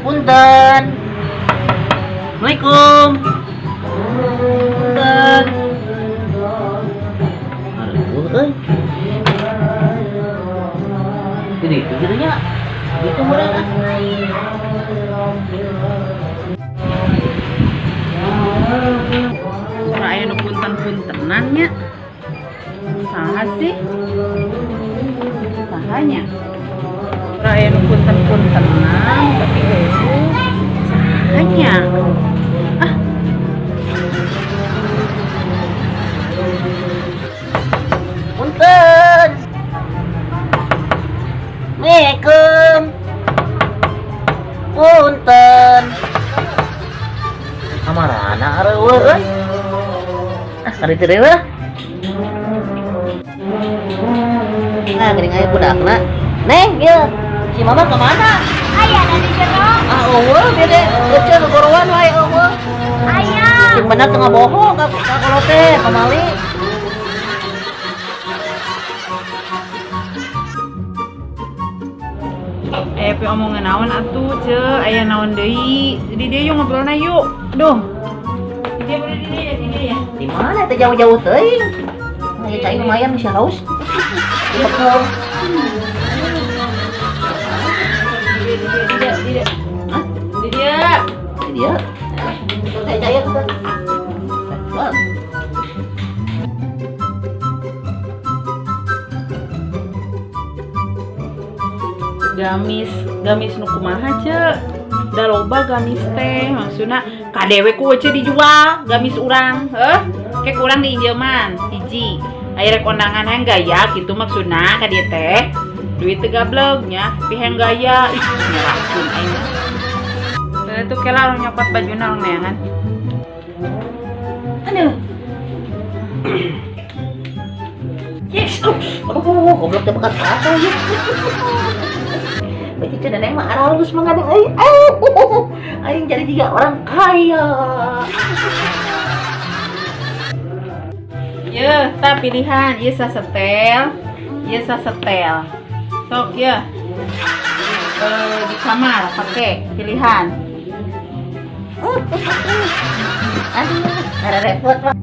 Punten. Assalamualaikum. Punten. Aduh, euy. Ini itu gitu nya. Itu meureun ah. Suara aya nu punten-puntenan nya. Saha sih? Sahanya? Suara aya nu punten-puntenan tapi eueuh. Sahanya? Ah. Punten. Assalamualaikum. Punten. Kamarana areueuh euy. Ah, kari teu deui. Ah, geuning aya budakna. Neng, ieu. Si mama kemana? Aya ada di jero. Ah, eueuh bieu teh kecil gorowan wae eueuh. Aya. Sing bener teu ngabohong ka kolot teh pamali. Eh, pe omongan naon atuh, Ce? Aya naon deui? Jadi dia yuk ngobrolna yuk. Aduh. Dia boleh di dia, di dia ya. Di mana teh jauh-jauh teuing? Nah, ya cai lumayan bisa haus. Di bekel. Di dia, di dia, di dia. Hah? Di dia. Di dia. Tuh teh cai tuh. Wah. Gamis, gamis nu kumaha, Ce? Da loba gamis teh, maksudna kadewe ku ce dijual gamis urang, heuh? Ke kurang diinjeman hiji. Aya rek kondangan hayang gaya gitu maksudna ka dieu teh. Duit teu gableg nya, tapi hayang gaya. Ih, nyerahkeun aing mah. Teu tuh kela urang nyokot bajuna urang neangan. Aduh. Yes, aduh, goblok teh bekas apa ya? Baju cenah neng mah aralus mah euy. Aing jadi tiga orang kaya. Ye, ta pilihan, ieu sasetel, ieu sasetel. Sok ye. Di kamar pakai pilihan. Aduh, ada repot mah.